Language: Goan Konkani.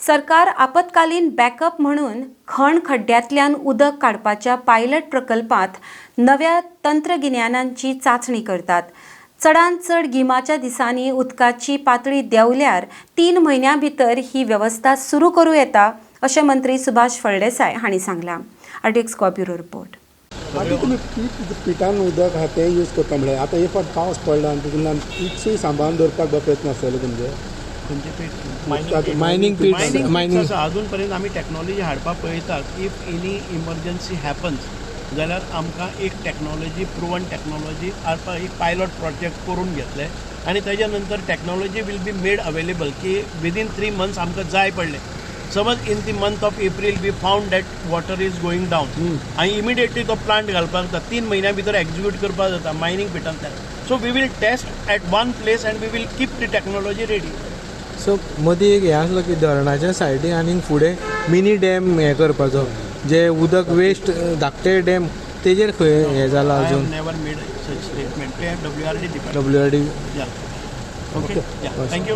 सरकार आपत्कालीन बॅकअप म्हणून खण खड्ड्यांतल्यान उदक काडपाच्या पायलट प्रकल्पांत नव्या तंत्रगिन्यानांची चांचणी करतात. चडांत चड गिमाच्या दिसांनी उदकाची पातळी देंवल्यार 3 म्हयन्यां भितर ही वेवस्था सुरू करूं येता, अशें मंत्री सुभाष फळदेसाय हांणी सांगलां. RTX Goa bureau report. आतां तुमी पीट पिटान उदक आहा तें यूज करता म्हळ्यार आतां एक फावट पावस पडला आनी तितूंतल्यान पिट्सूय सांबाळून दवरपाक बरो प्रयत्न आसतलो तुमचे. खंयचे पीट? Mining pits. Mining. Mining. आसा. अजून पर्यंत आमी टॅक्नॉलॉजी हाडपाक पळयतात. If any emergency happens जाल्यार आमकां एक टॅक्नॉलॉजी, प्रुवन टॅक्नॉलॉजी हाडपाक एक पायलट प्रोजेक्ट करून घेतले आनी ताच्या नंतर technology will be made available की विदीन 3 मंथ्स आमकां जाय पडलें, समज in the month of April we found that water is going down आनी इमिडिएटली तो प्लांट घालपाक जाता, 3 म्हयन्या भितर एक्झिक्यूट करपाक जाता mining पिटांतल्यान. So we will test at one place and we will keep the technology ready. So मदीं एक हें आसलो की धरणाच्या सायडीन आनीक फुडें मिनी डॅम हें करपाचो, जे उदक वेस्ट धाकटे डॅम, तेजेर खंय हें जालां I have अजून? never made such statement. ते WRD department. WRD. Yeah. Okay. Yeah. Thank you.